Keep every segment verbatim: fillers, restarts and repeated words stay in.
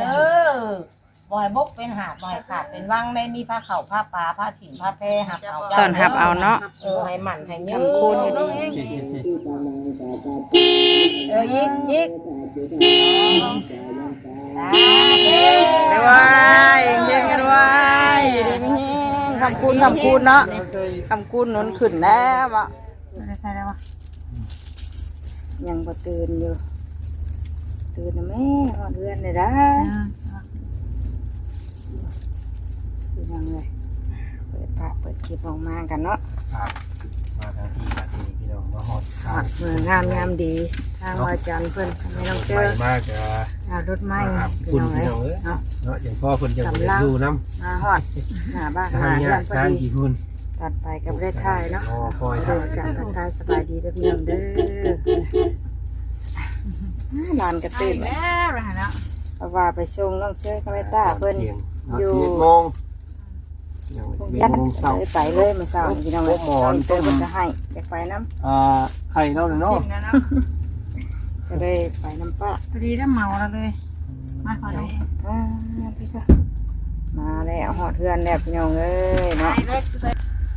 เด้อ บ่ให้บกเป็นหาด บ่ให้ขาดเป็นวัง ได้มีผ้าข้าวผ้าปลา ผ้าถิ่นผ้าแพร รับเอาเจ้า ต้อนรับเอาเนาะ เออ ให้มั่นให้ยืน คำคูณอยู่ดี เออ อีก อีก สาธุ ด้วย เฮงๆ ด้วย ดีมีแฮง คำคูณ คำคูณเนาะ คำคูณหนุนขึ้นแล้วอะ ไม่ได้ใส่แล้ววะ ยังบ่ตื่นอยู่ ตื่นนะแม่ ฮอดเฮือนเลยได้ อ่า พี่น้องเลย เปิดภาพเปิดคลิปออกมากันเนาะ ครับ มาทางที่บัดนี้พี่น้อง มาฮอด ฮอดมื้องามยามดี ทาง เนาะ อาจารย์เพิ่น ไม่ต้องเจอ รถใหม่มาก อ่ารถใหม่ มาหา พี่น้อง คุณพี่น้องเอ้ย เอ้ย เนาะ เนาะ อย่างพ่อเพิ่นจะบ่ได้ กำลัง อยู่นำ มาฮอด หน้าบ้าน ทาง หน้าเฮือน ยาก พอดี ทางกี่พุ่น ตัดไปกับเลขท้ายเนาะ โอ้ คอย เดินจากทักทายสบายดีเด้อพี่น้องเด้อ อ่า หลานก็ตื่น ไปแล้วนะเนาะ เพราะว่าไปส่งน้องเชยกับแม่ต้าเพิ่น เที่ยงเนาะ อยู่ สิบเอ็ดโมง ยัง สิบเอ็ดโมงเช้า ไปเลยมื้อเช้านี่พี่น้อง พวกหมอน เพิ่นก็ให้ อยากไปนำ อ่า ไข่เราเนี่ยเนาะ ชิ้นแล้วเนาะ ก็เลยไปนำป้า พอดีได้เหมาแล้วเลย มาขอดู อ่า พี่ก็ มาแล้ว ฮอดเฮือนแล้วพี่น้องเอ้ยเนาะ ไปเลย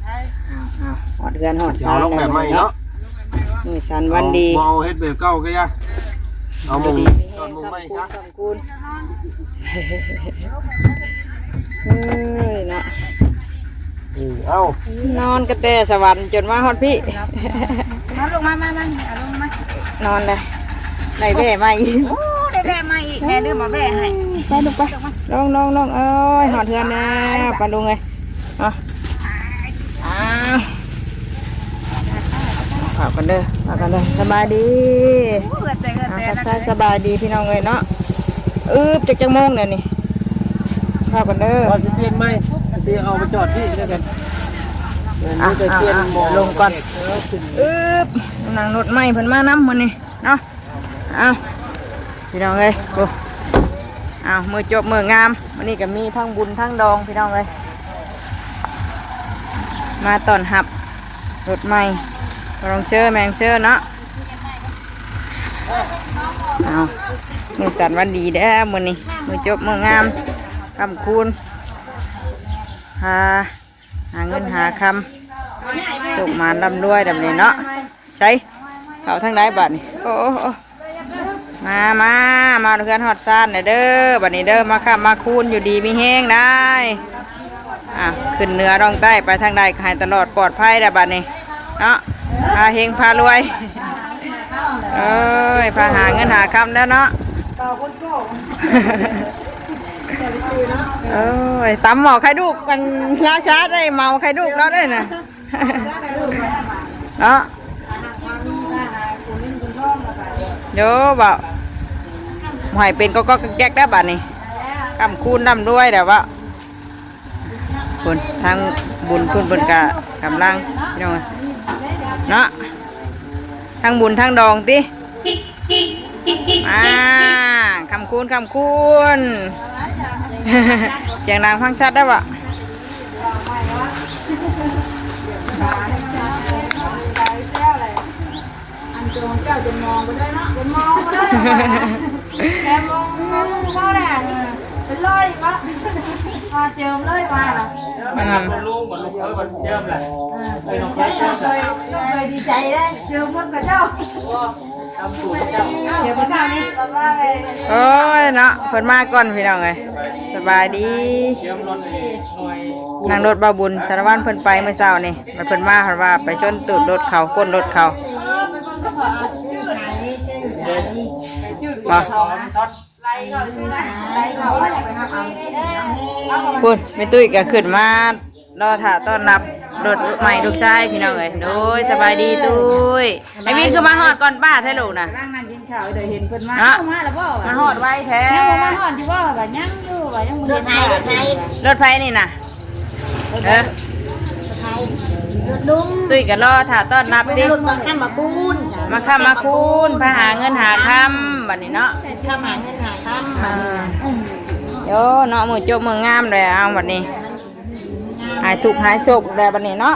อ้าว อ้าว ฮอดเฮือนฮอดซาน เดี๋ยวลงแบบใหม่เนาะ มื้อสันวันดี บ่เอาเฮ็ดแบบเก่าก็ยาก เอามุง ดีมีแฮง ตอนมุงใหม่ซะ คำคูณ คำคูณ เอ้ยเนาะ อืม เอ้า นอนกะแต่สวรรค์จนมาฮอดพี้ มาลงมา มา มา เอาลงมา นอนเลย ได้แว่มาอีก โอ้ ได้แว่มาอีก แม่ลืมเอาแว่ให้ ไปลูกไป ลง ลง ลง เอ้ย ฮอดเฮือนแล้ว ไปลุงเอ้ย เอา เอา ฝากกันเด้อ ฝากกันเด้อ สบายดี โอ้ เอื้อแต่ เอื้อแต่ เอา ทักทายสบายดีพี่น้องเอ้ยเนาะ อึบ จักจักโมงเนี่ยนี่ ฝากกันเด้อ ว่าสิเปลี่ยนใหม่ สิเอาไปจอดที่เดียวกัน อ่ะ เดี๋ยวจะเปลี่ยน อ่ะ หมอ ลงก่อน เออ ขึ้น อึบ นั่งรถใหม่เพิ่นมานำมื้อนี้เนาะ เอา พี่น้องเอ้ย โอ้ เอา มื้อจบมื้องาม มื้อนี้ก็มีทั้งบุญทั้งดองพี่น้องเอ้ย มาต้อนรับรถใหม่ พ่อน้องเชอ แม่น้องเชอเนาะ เอา มื้อสันวันดีเด้อมื้อนี้ มื้อจบมื้องาม ค่ำคูณ หา หาเงินหาคำ โชคหมานร่ำรวยแบบนี้เนาะ ใส่ เข้าทางใดบัดนี้ โอ้ โอ้ โอ้ มา มา มาเฮือนฮอดซานน่ะเด้อ บัดนี้เด้อ มาค้ำมาคูณอยู่ดีมีแฮงได้ อ่ะ ขึ้นเหนือร่องใต้ไปทางใดก็ให้ตลอดปลอดภัยได้บัดนี้ เนาะ พาเฮงพารวย เอ้ย พาหาเงินหาคำแล้วเนาะ เอ้ย ตำหม้อไข่ดุกกัน ราชาได้เหมาไข่ดุกแล้วได้น่ะ เนาะ โยบ่า ให้เป็นก็ก็แก๊กได้บัดนี้ ค่ำคูณร่ำรวยเด้อบ่า เพิ่น ทั้งบุญเพิ่น เพิ่นกะกำลัง พี่น้องเอ้ย เนาะ ทั้งบุญทั้งดองติ อ่า ค่ำคูณ ค่ำคูณ เสียงดังฟังชัดได้บ่ อันโจงเจ้าจะมองไปด้วยเนาะ จะมองไปด้วย แค่มอง มองก็พอแหละ เป็นร้อยปะ มาเจิมเลยมาล่ะ มันทำลุงบ่ลุงเอ้ย มันเจิมแหละ เออ เอ้ย น้องเจิมแหละ ต้องเคยดีใจเลย เจิมหมดกับเจ้า เดี๋ยวมาเช้านี้ โอ้ยเนาะ เพิ่นมาก่อนพี่น้องเอ้ย สบายดี เจิมรถหน่อย นั่งรถบ่าวบุญ สารวัตรเพิ่นไปมื้อเช้านี่ มันเพิ่นมา เพิ่นว่าไปชนตูดรถเขา ก้นรถเขา บ่ พุ้น แม่ตุ้ยก็ขึ้นมารอถ่าต้อนรับรถใหม่ลูกชายพี่น้องเอ้ย โดย สบายดีตุ้ย ไอ้วินคือมาฮอดก่อนป้าแท้ลูกนะ ร่างนั่งกินข้าวเดี๋ยวเห็นเพิ่นมา เนาะ เอ้า มาแล้วบ่ มาฮอดไวแท้ ยังบ่มาฮอดอยู่บ่ ว่ายังอยู่ ว่ายังบ่เห็น รถไฟ รถไฟ รถไฟนี่นะ เออ รถลุง ตุ้ยก็รอถ่าต้อนรับติ รถมาค้ำมาคูณ มาค้ำมาคูณ พาหาเงินหาคำบัดนี้เนาะ ค้ำหาเงินหาคำบัดนี้ โยเนาะ มื้อจบมื้องามแล้ว เอาบัดนี้ หายทุกข์หายโศกแล้วบัดนี้เนาะ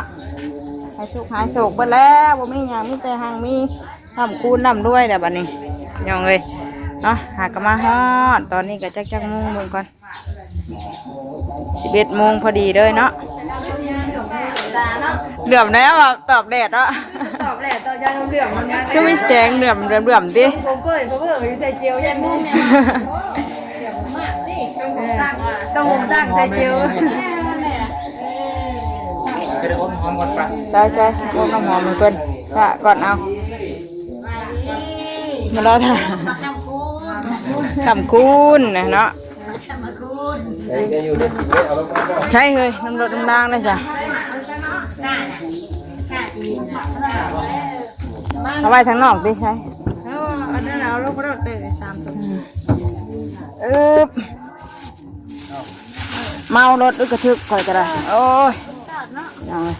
หายทุกข์หายโศกเบิดแล้ว บ่มีหยัง มีแต่หังมีร่ำคูณร่ำรวยแล้วบัดนี้ พี่น้องเอ้ย เนาะ หากะมาฮอด ตอนนี้ก็จักจักโมงเบิ่งก่อน สิบเอ็ดโมงพอดีเลยเนาะ เหลื่อมแล้วอะ ตอบแดดเนาะ ตอบแดด ตอบยาเหลื่อมมันนะ คือมีแสงเหลื่อมเหลื่อมเหลื่อมติ ผมเปิดผมเปิดอยู่ใส่เจลยันมุ้งเนี่ย ต้องผมตั้งใส่เจล ใช่ใช่ พวกน้ำหอมให้เพิ่น ซะก่อนเอา มารอถ่า คำคูณนะเนาะ ใช่เฮ้ย น้ำรถน้ำรางได้จ้ะ เอาไว้ทางนอกติ ใช่ เอาอันนั้นเอาลงไปโลดเตะสามตัว อืม อึ๊บ เมารถอึกกระทึกข่อยก็ได้ โอ้ย เอาเลย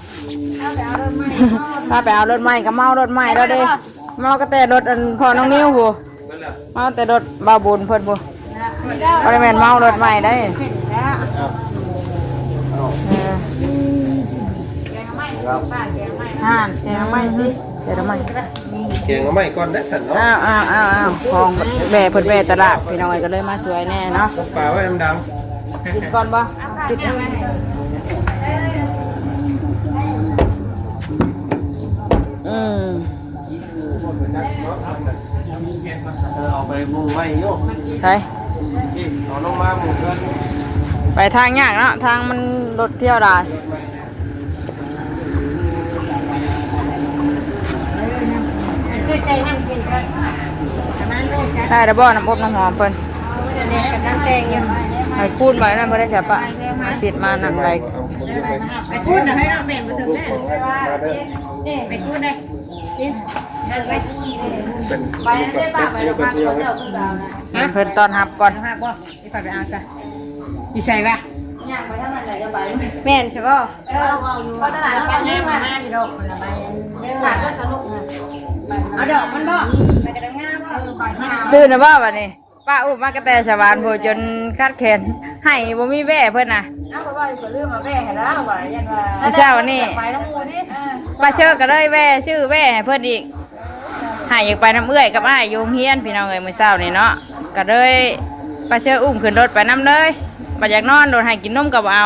พาไปเอารถใหม่ก็เมารถใหม่แล้วเด้ เมาก็แต่รถอันพ่อน้องนิวพู้น เมาแต่รถบ่าวบุญเพิ่นพู้น บ่ได้แม่นเมารถใหม่ได้ เออ ห่านแกงใหม่ติ แกงใหม่ แกงเอาไม้ก่อนได้สั่นเนาะ อ้าวอ้าวอ้าวอ้าว ของแว่เพิ่นแว่ตลาด พี่น้องเอ้ย ก็เลยมาช่วยแน่เนาะ ปลาไว้ดำๆ กินก่อนบ่ กิน อืม เออ เอาไปมุงไว้โยก ไป นี่ เอาลงมามุงเพื่อน ไปทางยากเนาะ ทางมันรถเที่ยวหลาย ได้แล้วบ่ น้ำอบน้ำหอมเพิ่น ให้คูณไว้นั่นเพิ่นได้จ้ะปะ สิทธิ์มานั่นไว้ ไปคูณนะ ให้เราแบ่งไปถึงแน่ ไปคูณได้ ไปได้ป้า ไปดอกไม้เขาเจ้าคือเอานะ เพิ่นต้อนรับก่อน ที่ไปไปเอาซะ อยู่ใส่ปะ ย่างไปทางนั้นแหละจะไป แม่นใช่ปะ เออ เอาอยู่ ก็ตลาดเราไปเรื่องมา มาอยู่ดอกคนละใบ ตลาดก็สนุกนะ เอาดอกมันบ่ ไปกันงามบ่ เออ ไปงาม ตื่นแล้วบ่วันนี้ ป้าอุ้มมากระแตสวรรค์พู้นจนขาดแขน ให้บ่มีแว่เพิ่นน่ะ เอาไปว่าอยู่กับเรื่องมาแว่ให้แล้วว่า ยันว่า เช้านี่ ไปน้ำหมู่ดิ ป้าเชิญก็เลยแว่ซื้อแว่ให้เพิ่นอีก ให้อยากไปน้ำเอื้อยกับอ้ายอยู่โรงเรียน พี่น้องเอ้ย มื้อเช้านี่เนาะ ก็เลยป้าเชิญอุ้มขึ้นรถไปนำเลย บัดอยากนอนโดนให้กินนมก็บ่เอา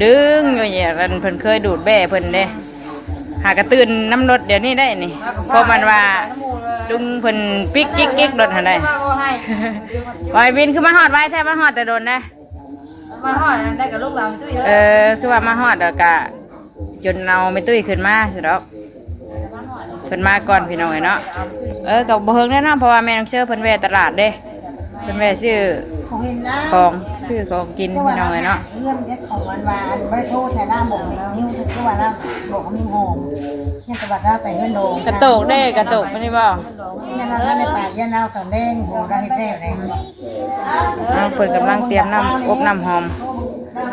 ดึงอยู่เนี่ย อันเพิ่นเคยดูดแว่เพิ่นเด้ หากระตื่นนำรถเดี๋ยวนี้ได้นี่ เพราะมันว่าลุงเพิ่นปิ๊กจิกจิกรถหั่นได้ ว่าให้ วายบินคือมาฮอดไวแท้ มาฮอดแต่โดนนะ มาฮอดอันได้กับลูกหลานตุ้ยเลย เออ คือว่ามาฮอดแล้วกะ จนเอาแม่ตุ้ยขึ้นมาซะดอก เพิ่นมาก่อนพี่น้องเอ้ยเนาะ เออ ก็บ่เฮิงแน่นอน เพราะว่าแม่น้องเชอเพิ่นแวะตลาดเด้ เพิ่นแวะซื้อ ของเห็นแล้ว ของ ซื้อของกินพี่น้องเอ้ยเนาะ เรื่องเช็ดของหวานๆ บ่ได้โทรใส่หน้าบอกแม่นิ้ว คือว่าหน้าบอกนิ้วหอม เนี่ยตะบัดหน้าไปเฮือนโดม กระโตกเด้ กระโตกไม่ได้บ่ เนี่ยนั่นในปากเย็นเอาตอนแดง โห ได้เฮ็ดได้เลย อ้าว เพิ่นกำลังเตรียมน้ำอบน้ำหอม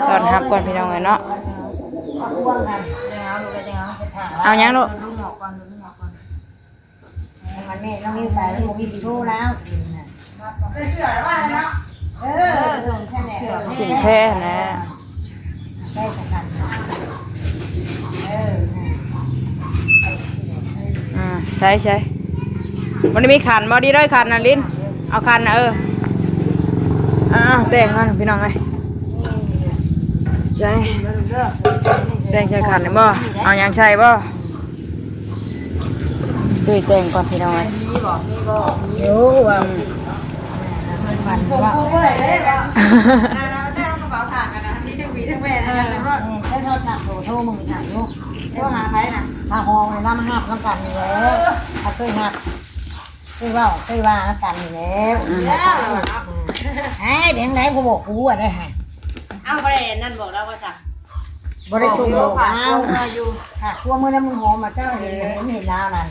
ต้อนรับก่อนพี่น้องเอ้ยเนาะ เอาหยังลูก อันนี้น้องนิวไปแล้วบ่มีสิโทรแล้ว เออ ส่งเสื้อ สินแท้นะ ได้สำคัญ เออ อ่า ใช่ใช่ มันมีขันบ่ ดีด้วยขันนะลิน เอาขันนะ เออ อ่า แต่งก่อนพี่น้องเอ้ย ใช่ แต่งใส่ขันบ่ เอาหยังใส่บ่ ตุ้ยแต่งก่อนพี่น้องเอ้ย มีบ่ มีบ่ โอ้ว่า มันว่า ส่งคู่เมื่อไหร่ได้บ่ ได้แล้ว ได้แล้วกระเป๋าถ่านกันนะ มีทั้งหวีทั้งแว่นนะ เออ เออ ถ้าโทรศัพท์โทร โทรมึงถ่ายรูป โทรหาใครน่ะ มาฮองเลยนะ มาหับน้ำกันนี่แหละ ถ้าเคยหับ เคยเว้า เคยว่าน้ำกันนี่แหละ อืม อืม เอ้ย เดี๋ยวไหนกูบอกกูอ่ะได้ฮะ เอาบ่ได้นั่นบอกแล้วว่าจ้ะ บ่ได้ส่งบอก บอก เอา เอาอยู่ ค่ะ พวกมื้อนั้นมึงหอมมาเจ้าเห็น เห็น เห็นลาวนั่น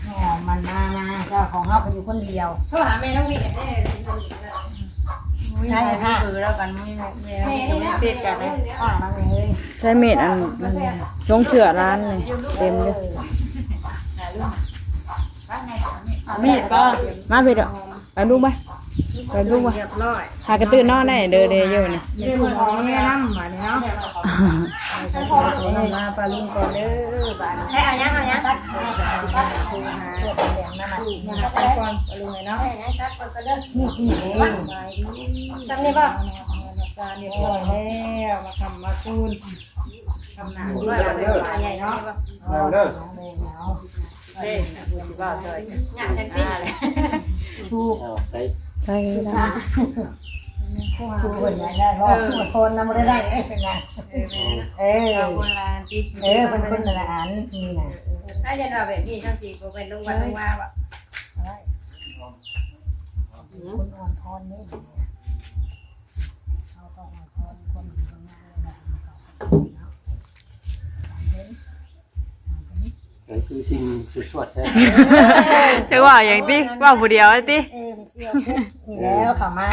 อ๋อ มันมา มา เจ้าของเฮาก็อยู่คนเดียว โทรหาแม่น้องวินได้เลย ใช่ค่ะ เบอร์แล้วกัน ไม่ ไม่ ไม่ ไม่ติดกันนะ อ่า มาเลย ใช้มีดอัน อันสงเสื้อร้านนี่เต็มเลย มีดบ่ มาพี่เด้อ ไปลูกมา ไปลูกมา เรียบร้อย หากระตื้นนอนได้เด้อ เด้ออยู่นี่ เดี๋ยวคนออกเนี่ยน้ำมาเนี่ยเนาะ มาปลาลุงก่อนเด้อ บาดนี้ ให้เอายัง เอายัง โทรหา โทรหาก่อนปลาลุงเลยเนาะ นี่ นี่เอง จำได้ปะ จานเรียบร้อยแล้ว มาคำมาคูณ คำหนาด้วย มาใหญ่เนาะ เอาเด้อ เด้อ ผู้สิว่าซอย อยากเห็นสิ ถูก เอาใส่ ใส่ละ ผู้คนไหนได้บ่ ผู้คนนำบ่ได้ได้ เอ้ย เป็นไง เออ แม่นะ เออ เอาคนละอันติ เออ เป็นคนละอันนี่นะ ถ้าจะเอาแบบนี้ทั้งสี่ก็เป็นลงวัดลงวาบ่ คนอ่อนทอนนี่ เขาก็อ่อนทอนคนอยู่ตรงนั้นเลยนะ ใส่คือสิ่งสุดชวดแท้ จะว่าอย่างติ ว่าผู้เดียวติ เออ มันเกี่ยวเพชรนี่แล้วเขามา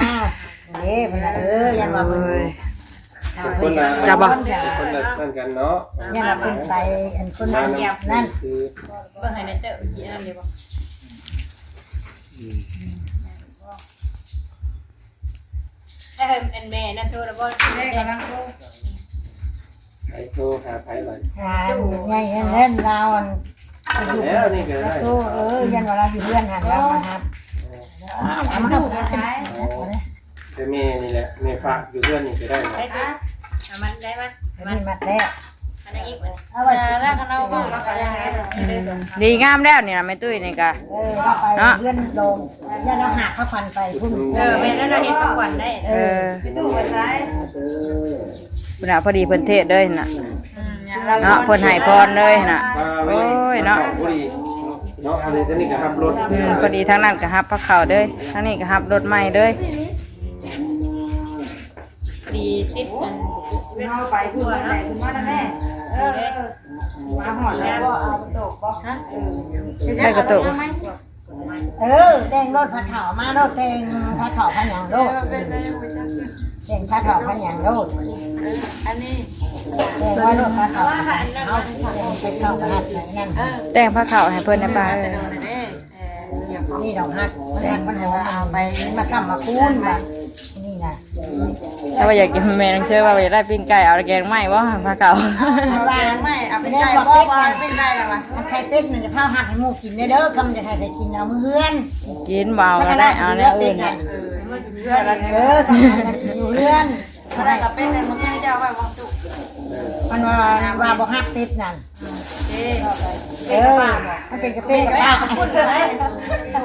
เด้เพิ่นน่ะ เออ ยันว่าเพิ่น เอ้ย คนละ จับบ่ คนละนั่นกันเนาะ ยันว่าเพิ่นไป อันคนนั้น มา นั่น ซื้อ เบิ่งให้ในเตอร์อีกอันเดียวบ่ อืม ถ้าเห็นอันแม่นั่นโทรแล้วบ่ แม่กำลังโทร ไผโทรหาไผบัด หาใหญ่เล่นลาวอัน แล้วนี่ก็ได้ โทร เออ ยันว่าเราอยู่เพื่อนหันแล้วมาครับ เอามาครับ แต่แม่นี่แหละ แม่ฝากอยู่เพื่อนนี่ก็ได้ ได้ติ เอามันได้มา อันนี้มัดแล้ว อันนี้อีก เอาไว้ แล้วคันเอาก็เราก็ยังได้ ดีงามแล้วนี่นะแม่ตุ้ยนี่กะ เออ เอาไป เนาะ เพื่อนลง ย่าเราหาข้าวพันไปพุ่น เออ แม่แล้วเราเห็นข้าวพันได้ เออ ไปตู้วันซ้าย พุ่นน่ะ พอดีเพิ่นเทศเลยน่ะ อืม เนาะ เพิ่นให้พรเลยน่ะ โอ้ยเนาะ พอดีเนาะ อันนี้ทางนี้ก็ฮับรถ อืม พอดีทางนั้นก็ฮับพระเขาเด้อ ทางนี้ก็ฮับรถใหม่เด้อ ดีติดกัน เอาไปพูดอะไรคุณว่านะแม่ เออ มาหอดแล้วบ่เอาตกบ่ ฮะ ได้กระตุก เออ แต่งรถพาเขามารถแต่งพาเขาพาหยังโลด แต่งพาเขาพาหยังโลด อันนี้ แต่งว่ารถพาเขาเอาแต่งเป็นเขาขนาดไหนนั่น แต่งพาเขาให้เพิ่นนะป้าเอ้ย นี่ดอกฮัก มันฮักมันหอม เอาไป มาค้ำมาคูณว่ะ นี่นะ ถ้าว่าอยากกินแม่นางเชื่อว่าอยากได้ปิ้งไก่ เอาแกงไม้บ่ พาเขา เอาแกงไม้ เอาปิ้งไก่บ่ บ่ปิ้งไก่แล้ววะ อันไข่เป็ดนี่จะพาหักให้หมู่กินเด้อ คำจะให้ไปกินเอามื้อเฮือน กินเบาก็ได้ เอาแนวอื่น เออ เออ คำนั้นกินอยู่เฮือน อะไรกับเป็นเนี่ย มันก็ให้เจ้าไว้วางจุ มันว่า ว่าบ่ฮักเป็ดนั่น เออ มันเป็นกาแฟกับป้า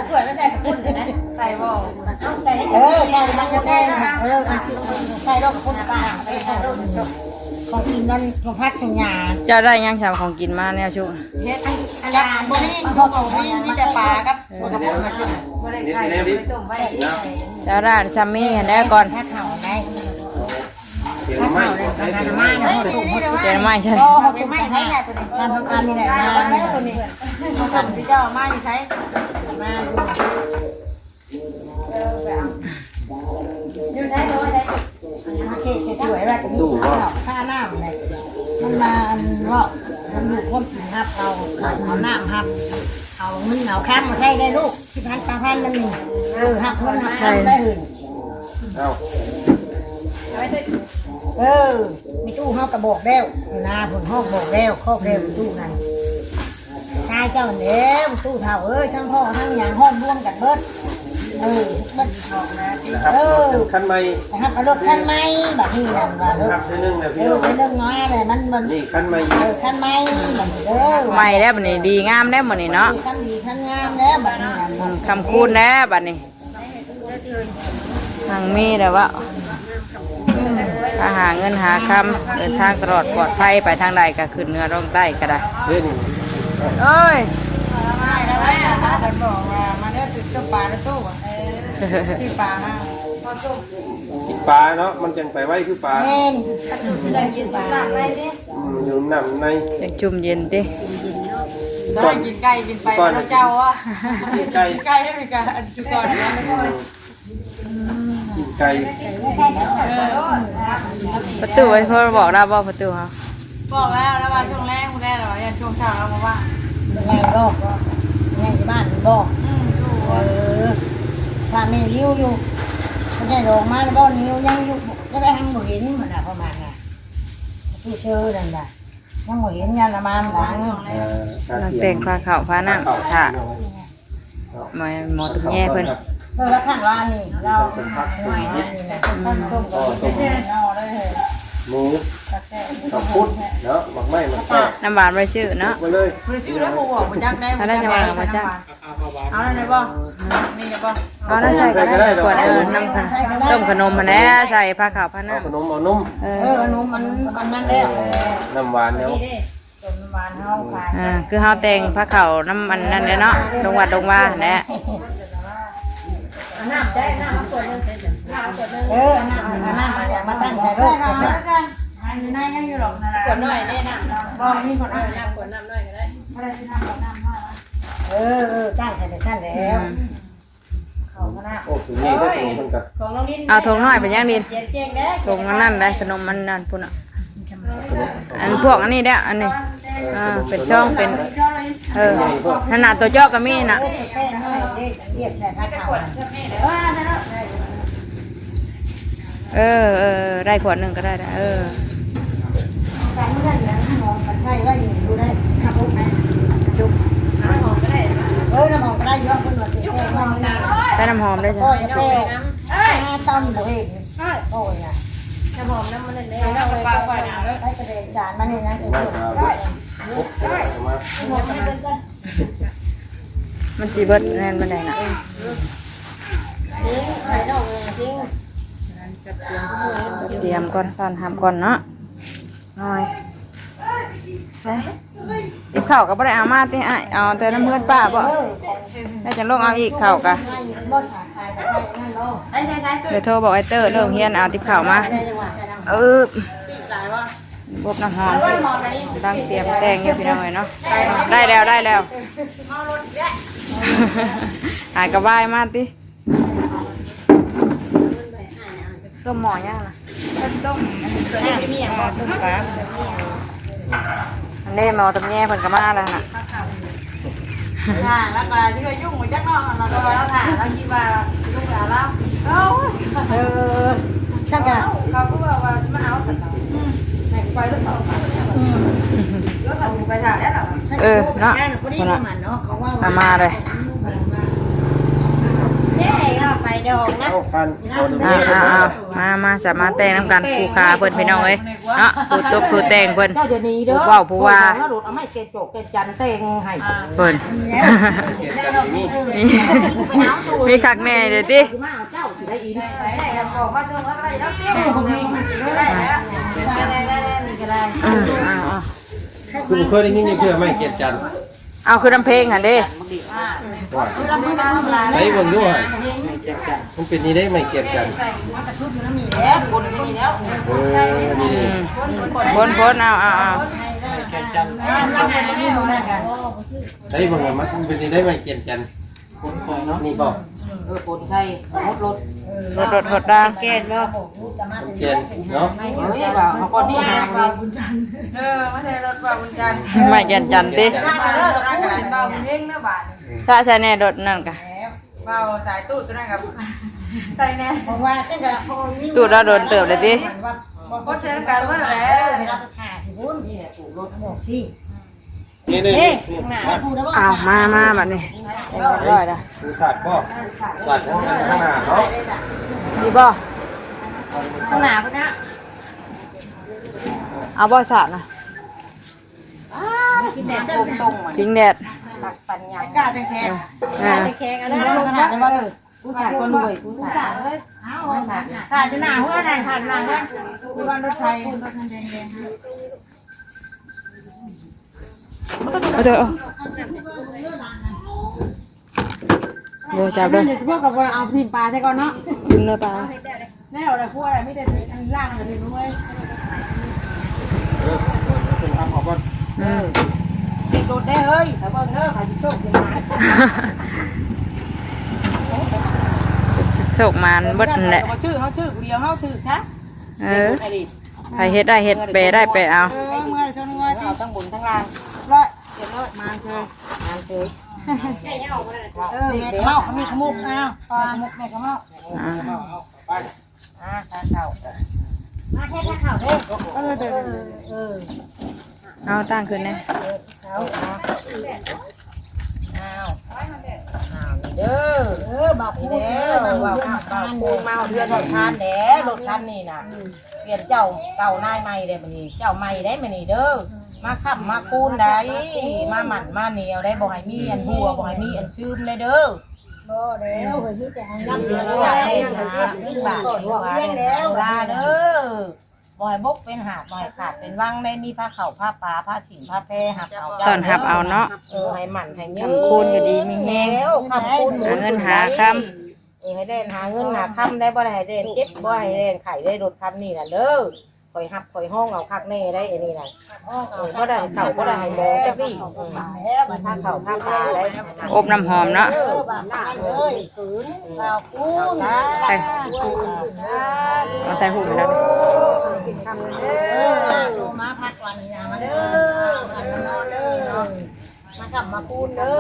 ถ้วยไม่ใช่กระปุ้นนะ ใส่บ่ เออ ใส่มันกาแฟนะ เออ เอาสิ ใส่ดอกกระปุ้นป้า ของกินนั่นของพักของยา เจ้าได้ยังสามของกินมาแนวชุก เฮ็ดอันอันบ่มีชุกบ่มี มีแต่ปลากับ เออ บ่ได้ขาย เฮ็ดแนวดิ เจ้าได้ซามีหั้นแหละก่อน ถ้าเขาได้ เสียงไม้ก่อนได้เสียงไม้ เสียงไม้ใช่ บ่เขาเป็นไม้ไม้อะตัวนี้ ทานทองคำนี่แหละ มาแล้วตัวนี้ เขาสั่นที่เจ้าเอามาอยู่ใช้ มาอยู่ อยู่ใช้ตัวใช้ มาเกะเกะช่วยว่าจะมีข้าวข้าน้ำอะไร มันมาอันว่ามันลูกคนกินฮับเอา เอาน้ำฮับ เอาเงินเอาคำมาใช้ได้ลูก สิบพัน สามพัน มันนี่ เออ ฮับเงินฮับคำได้เฮ้ย เอ้า เออ มีตู้เฮาก็บอกแล้ว อยู่นาผลห้องบอกแล้ว ครอบแล้วมีตู้นั่น ชายเจ้าแล้ว ตู้เฒ่าเอ้ย ทั้งพ่อทั้งหยังห้องร่วมกันเบิด เออ มัน นะครับ เออ รถคันใหม่ นะครับ เอารถคันใหม่ บัดนี้นั่นว่ารถ ครับ เทื่อนึงนะพี่ เออ เทื่อนึงมาเลย มัน มัน นี่คันใหม่ เออ คันใหม่ บัดนี้เด้อ ใหม่แล้วบัดนี้ ดีงามแล้วบัดนี้เนาะ คันดีคันงามแล้วบัดนี้นั่น อืม คำคูณแล้วบัดนี้ ทางมีแล้ววะ อืม หาเงินหาคำ เดินทางตลอดปลอดภัย ไปทางใดก็ขึ้นเหนือลงใต้ก็ได้ เฮ้ย นี่ เอ้ย เพิ่นบอกว่ามาเด้อ ซื้อปลาในตู้อะ ซื้อปลามา กินปลาเนาะ มันจังไปไวคือปลา แม่น อืม อยู่น้ำใน จังชุ่มเย็นติ ก่อน กินไก่ กินไป ก่อน แล้วเจ้าอะ กินไก่ กินไก่ให้มีการอันจุก่อนนะ อืม กินไก่ ประตูไอ้พ่อบอกเราบ่ประตูเฮา บอกแล้ว แล้วว่าช่วงแรกบ่ได้หรอก อย่างช่วงเช้าเราบ่ว่าง เป็นไงบอก ไงที่บ้านบอก อืม อยู่ เออ ถ้าแม่ริ้วอยู่ เขาจะลงมาแล้วบอกริ้วยังอยู่ จะไปทางบ่เห็นมันน่ะ ประมาณน่ะ ผู้เชื่อนั่นน่ะ ยังบ่เห็นยันละมามหลัง เออ นางแต่งพาข้าวพาน้ำ ถ้า หมอ หมอตุ้มแย่เพิ่น เออ แล้วข้างร้านนี่ เรา เป็นผัก หมู ต้ม ต้ม ต้ม หมู ข้าวปุ้นเนาะ หมากไม้ หมากแตง น้ำหวานไว้ซื้อเนาะ มาเลย บ่ได้ซื้อแล้ว บ่บอก บ่จักได้ ถ้าได้จะมา บ่จัก เอาแล้วได้บ่ นี่ได้บ่ เอาแล้วใส่ก็ได้ ขวด เออ น้ำขน- ต้มขนมหั้นแหละ ใส่พาข้าวพาน้ำ เอาขนม เอานม เออ เออ เอานม อัน อันนั้นแล้ว น้ำหวานแล้ว นี่เด้ ต้มน้ำหวานเฮาขาย อ่า คือเฮาแต่งพาข้าวน้ำอันนั้นแหละเนาะ ลงวัดลงวาแหละ เอาน้ำได้ น้ำมาขวดหนึ่ง น้ำมาขวดหนึ่ง เออ เอาน้ำ เอาน้ำมาตั้งใส่โลก อันนี้ยังอยู่หรอกนะ ขวดน้อยได้น้ำ บ่ มีขวดน้ำ เออ น้ำขวดน้ำน้อยก็ได้ บ่ได้สิน้ำขวดน้ำน้อย เออ เออ ตั้งใส่ในชั้นแล้ว อืม เขาก็น่า โอ้ ถุงนี้ได้ถุงเพิ่นก็ ของน้องลิน เอาถุงน้อยเป็นยังลิน เขียนเก่งเด้ ถุงอันนั้นได้ ขนมอันนั้นพุ่นน่ะ อันพวกอันนี้เด้อ อันนี้ อ่า เป็นช่อง เป็น เออ ขนาดตัวเจาะก็มีน่ะ เออ เออ เออ ได้ขวดหนึ่งก็ได้นะ เออ กันเมื่อนนะ น้ำหอมกันใส่ไว้อยู่ ดูได้ ครับผมนะ จุ๊บ น้ำหอมก็ได้ เออ น้ำหอมก็ได้ เยอะเพิ่นว่าสิแพง น้ำหอมนะ ได้น้ำหอมได้จ้ะ ก็จะแพง อ่า ตำบ่เห็น โอ้ยอะ น้ำหอมน้ำมันแน่ๆ เอาไปปากไว้นะ ได้กระเด็นจานมานี่นะ มาครับ มา มันสิเบิดแน่นปานใดน่ะ ทิ้งไข่ดอกเลยทิ้ง เตรียมก่อน ต้อนรับก่อนเนาะ หน่อย ใส่ ติบข้าวก็บ่ได้เอามาติอ้าย เอาแต่น้ำเฮือนป้าบ่ ได้จังลงเอาอีกข้าวกะ ใส่ใส่ใส่ เดี๋ยวโทรบอกไอ้เตอร์เรื่องเฮียนเอาติบข้าวมา เออ บวบน้ำหอม ตั้งเตรียมแต่งอยู่พี่น้องเอ้ยเนาะ ได้แล้ว ได้แล้ว หายกระบายมาติ ต้มหม้อยังล่ะ ต้ม ต้มปลา อันนี้หมอตำแยเพิ่นก็มาแล้วน่ะ ค่ะ แล้วก็ที่ว่ายุ่งมาจักเนาะ เราก็เราถาม เราคิดว่าลูกสาวเรา โอ้ย เออ ช่างกัน เขาก็ว่า ว่าสิมาเอาสัตว์ อืม ให้ไปรถต่อไป อืม รถต่อไปถ่ายแล้วเหรอ เออ เนาะ นั่นพอดีประมาณเนาะ เขาว่า เอามาเลย เฮ้ย เราไปดองนะ เอาคัน เอา อ่า อ่า อ่า มา มา สามารถแต่งนำกัน คู่ขาเพิ่นพี่น้องเอ้ย เนาะ คู่ตบคู่แต่งเพิ่น เจ้าจะหนีเด้อ ผู้เว้าผู้ว่า เอารถเอาไม้เกจกเกจันแต่งให้ เพิ่น มี มีคักแน่เด้อติ มาเอาเจ้าสิได้อีก ได้แล้ว บอกว่าส่งแล้วก็ได้แล้ว เปรี้ยว ได้แล้ว ได้แล้ว ได้แล้ว นี่ก็ได้ อ่า อ่า อ่า คือบ่เคยได้ยินจักเทื่อไม้เกจจัน เอาคือน้ำเพลงหั่นเด้ ว่า ใส่เบิ่งดูหั่น มันเป็นนี่ได้ไม้เกจจัน มันกระชุบอยู่น้ำนี่แหละ บนนี่แล้ว เออ นี่ อืม บน บน เอา เอา เอา ใส่เบิ่งว่ามันเป็นนี่ได้ไม้เกจจัน นี่บ่ เออ ฝนใส่ หดรถ หดรถ หดราง แก่นบ่ เกจเนาะ เฮ้ย ว่าเขาก็นี่หา เออ มาใส่รถว่าบุญจันทร์ ไม้เกจจันติ เออ ตอนนั้นก็ได้ เป็นบ่าวบุญเฮงนะบาด ใส่ ใส่แน่รถนั่นกะ เบาสายตู้ตัวนั้นกับใส่แน่ เพราะว่าฉันก็พอมี ตู้เราโดนเติบเลยติ ว่า บ่ใช่การว่าแล้ว เวลาไปถ่ายที่บุญ นี่แหละปลูกรถ หมวกที่ นี่ นี่ นี่ นี่ ข้างหน้า พูดแล้วว่า อ้าว มา มาบัดนี้ เรียบร้อยแล้ว คือสาดบ่ สาดข้างหน้า ข้างหน้าเนาะ ดีบ่ ข้างหน้าพุ้นนะ เอาบ่สาดนะ อ้า กินแดดตรงๆ มัน พิงแดด ตักปันยัง อากาศแข็งๆ อ่า อากาศแข็งๆ อันนั้นลงขนาดนั้นว่า เออ ผู้ชายคนรวย ผู้ชาย ผู้ชายเอ้ย เอา สาดอยู่หน้าหัวนั่น สาดหน้าหัว คือว่ารถไถ รถคันแดงๆ เอาเถอะ เอา โอ้ย จับเลย เดี๋ยวสิพวกกับเอาพิมพ์ปลาใส่ก่อนเนาะ พิมพ์เนื้อปลา แน่เอาอะไรพวกอะไร มีแต่อันล่างอะไรเว้ย เออ เป็นคำขอบคุณ อืม สิโดดได้เฮ้ย แต่ว่าเธอใครจะโชคดีมา โชคมาเบิดนั่นแหละ เขาชื่อ เขาชื่อผู้เดียว เขาชื่อซะ เออ ไอ้นี่ ใครเฮ็ดได้เฮ็ด แปลได้แปลเอา เออ เมื่อชน ทั้งบนทั้งล่างร้อยเจ็ดร้อยมาเถอะมาเถอะเออแม่ขะเมาขะมีขะมุกอ้าวขะมุกแม่ขะเมาอ่าอ่าข้าเข่ามาแค่ข้าเข่าเด้อเออเด้อเออ เอาตั้งขึ้นนะเอาเอาเอาเด้อเออบ่าวคูณเด้อบ่าวคูณมาเฮือนบ่าวทานแหน่รถคันนี้น่ะเปลี่ยนเจ้าเก่านายใหม่เด้มื้อนี้เจ้าใหม่ได้มื้อนี้เด้อมาค้ำมาคูณได้มาหมั่นมาเหนียวได้บ่ให้มีอันหัวบ่ให้มีอันซึมเลยเด้อ บ่แล้วเฮ้ยมีแต่อันรับเดียวหลายเด้หาเงินบาทเดียวหาเด้ลาเด้อบ่ให้บกเป็นหาบบ่ให้ขาดเป็นวังได้มีผ้าเข่าผ้าปลาผ้าฉิงผ้าแพรหับเอาเจ้าต้อนรับเอาเนาะเออให้หมั่นให้ยืนคำคูณอยู่ดีมีแฮงแล้วคำคูณหาเงินหาคำเออให้ได้หาเงินหาคำได้บ่ได้ให้ได้เจ็บบ่ให้ได้ไข้ได้รถคันนี้น่ะเด้อ ข่อยฮับข่อยฮ้องเอาคักแน่ได้อันนี้นะเออบ่ได้ให้เฒ่าบ่ได้ให้หมอจักพี่อืมถ้าเฒ่าถ้าปลาได้อบน้ำหอมเนาะเออบ้านเลยคืนข้าวปุ้นไปเอาใส่หูไปแล้วเออมาพักวันนี้นะมาเด้อมาเด้อ มากับมาคูณเด้อ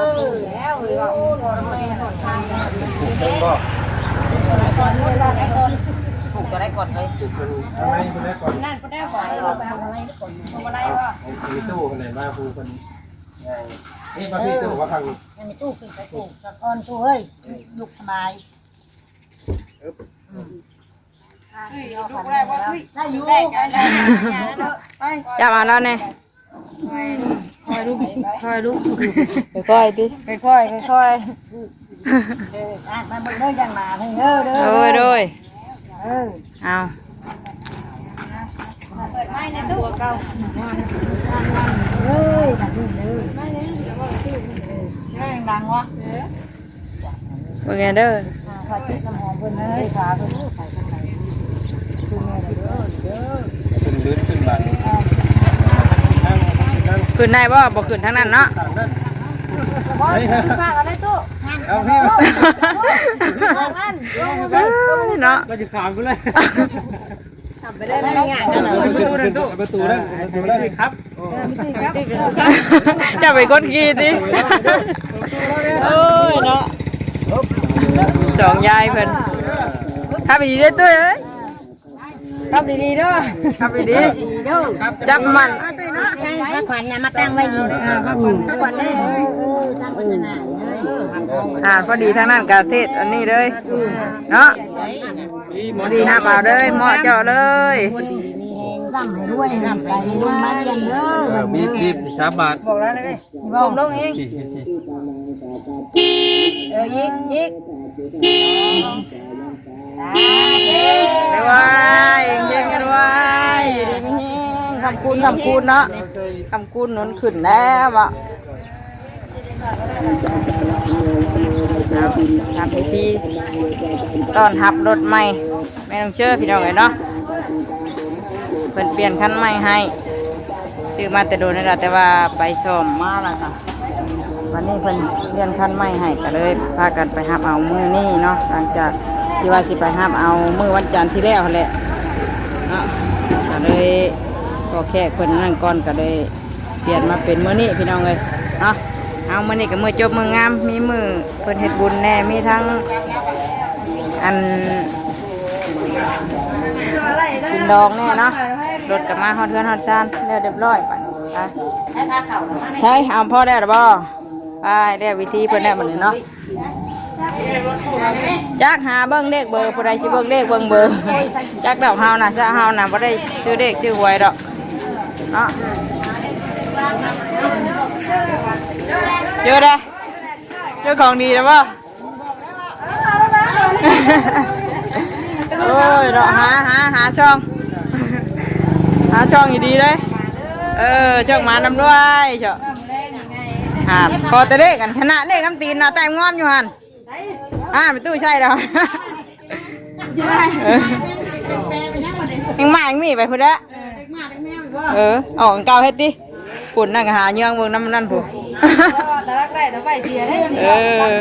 แล้วเฮ้ยว่าโอ้โหทำไมหนทางเนี่ย ผูกเพิ่นบ่ ผูกตัวได้ก่อนเลยผูกเพิ่นทำไมเพิ่นได้ก่อนนั่นก็ได้ก่อนเราไปเอาอะไรก่อนเอาอะไรก็เอาไปตู้คนไหนมาผูกเพิ่นไงนี่มาพี่ตู้ว่าทางนี้ยังมีตู้ขึ้นไปผูกตะกอนตู้เฮ้ยลุกสบายได้อยู่ได้อยู่ไป จับเอาแล้วเนี่ย ค่อยลูกค่อยลูกค่อยๆติค่อยๆค่อยๆเอออ่ะมาเบิ่งเด้ออย่างหมาเพิ่นเด้อเด้อโดยโดยเออเอาเปิดไม้ในตู้เก่าเอ้ยมาดูเด้อไม้ในตู้เออดังวะ เบิ่งแหน่เด้ออ่าพอจิตน้ำหอมเพิ่นเลยขาเพิ่นใส่ข้างในคือแม่เด้อเด้อขึ้นลึกขึ้นบันนั่งนั่งขึ้นได้บ่บ่ขึ้นทางนั้นเนาะทางนั้นบ่ขึ้นฝากเอาได้ตู้เอาพี่ทางนั้นลงมาเบิ่งลงมาเบิ่งเนาะก็จะขามไปเลย ทำไปได้ไม่ง่ายนะประตูนั่นตู้ประตูนั่นประตูนั่นครับเจ้าเป็นคนขี่ติโอ้ยเนาะสองยายเพิ่นขับดีๆเด้อตุ้ยเอ้ยขับดีๆเด้อขับดีๆจับมันพระขวัญนะมาตั้งไว้นี่พระขวัญได้เออตั้งไว้ขนาดอ่าพอดีทางนั้นกะเทศอันนี้เลยเนาะ ดีฮับเอาเด้อเหมาะเจาะเลยร่ำให้รวยให้ไปให้รุ่งมาเรียนเด้อเออมีดมีดสามบาทบอกแล้วเลยบอกลงอีกสี่สี่สี่เอออีกอีกด้วยเฮงๆกันด้วยดีมีเฮงคำคูณคำคูณเนาะคำคูณหนุนขึ้นแล้วบ่ เอาทำพิธีต้อนรับรถใหม่แม่น้องเชอพี่น้องเอ้ยเนาะเพิ่นเปลี่ยนคันใหม่ให้ซื้อมาแต่โดนแล้วแต่ว่าไปซ่อมมาแล้วค่ะวันนี้เพิ่นเปลี่ยนคันใหม่ให้ก็เลยพากันไปรับเอามื้อนี้เนาะหลังจากที่ว่าสิไปรับเอามื้อวันจันทร์ที่แล้วหั้นแหละเนาะก็เลยขอแขกเพิ่นนั่งก่อนก็เลย เปลี่ยนมาเป็นมื้อนี้พี่น้องเอ้ยเนาะเอามื้อนี้ก็มื้อจบมื้องามมีมื้อเพิ่นเฮ็ดบุญแน่มีทั้งอันกินดองแน่เนาะรถก็มาฮอดเฮือนฮอดซานแล้วเรียบร้อยบัดนี้ไปใช่เอาพอแล้วหรือบ่ไปแล้ววิธีเพิ่นแล้วบัดนี้เนาะ จักหาเบิ่งเลขเบอร์ผู้ใดสิเบิ่งเลขเบิ่งเบอร์จักดอกเฮานะซะเฮานะบ่ได้ซื้อเลขซื้อหวยดอกเนาะเจอได้เจอของดีแล้วบ่โอ้ยเนาะหาหาหาช่องหาช่องดีๆเลยเออช่องมานำด้วยเจ้า อ่าพอแต่เลขกันขนาดเลขน้ำตีนนะแต้มงอมอยู่หันอ่าไปตู้ใช่แล้วยังมายังมีไปพุ้นละเออออกเก่าเฮ็ดดิพุ้นนั่งหาเยื่องเบิ่งน้ำนั่นพุ้นตะลักได้ตะไปเสียได้เออ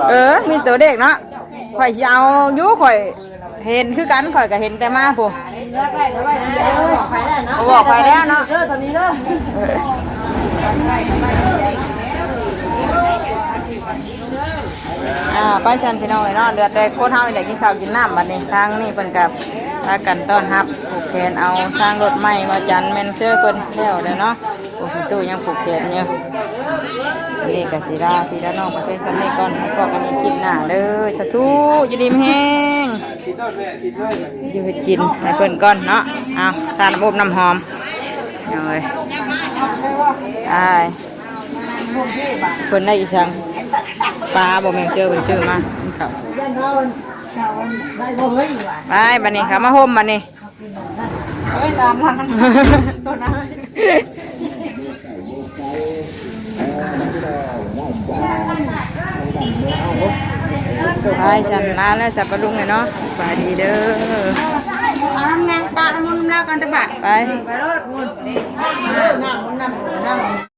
เออมีตัวเลขเนาะข่อยสิเอาอยู่ข่อย เห็นคือกันข่อยก็เห็นแต่มาพุ้น บ่บอกไปแล้วเนาะ เด้อตอนนี้เด้อ อ่า ไปซั่นพี่น้องเอ้ยเนาะ เหลือแต่คนเฮานี่แหละกินข้าวกินน้ำบัดนี้ ทางนี้เพิ่นก็พากันต้อนรับ ผูกแขนเอาทางรถใหม่ ว่าจันแม่นเจอเพิ่นแล้วเด้อเนาะ โอ้ย ตู้ยังผูกแขนอยู่ นี่ก็สิลาพี่ลาน้องไปเพียงส่ำนี้ก่อน พบกันอีกคลิปหน้าเด้อ สาธุ อยู่ดีมีแฮง อยู่เฮ็ดกินให้เพิ่นก่อนเนาะ เอา ทาน้ำอบน้ำหอม เอาเลย ไป เพิ่นได้อีสัง ปลาบ่แม่นเจอเพิ่นซื้อมา กินข้าว ไป บัดนี้ค่ะ มาโฮมบัดนี้ เฮ้ย ตามหลัง ตัวนั้น ไป ฉันลาแล้ว สับปะรุงเลยเนาะ สบายดีเด้อ เอาน้ำแดงสาดน้ำมันต์แล้วกันเถอะบะ ไป ไปโลด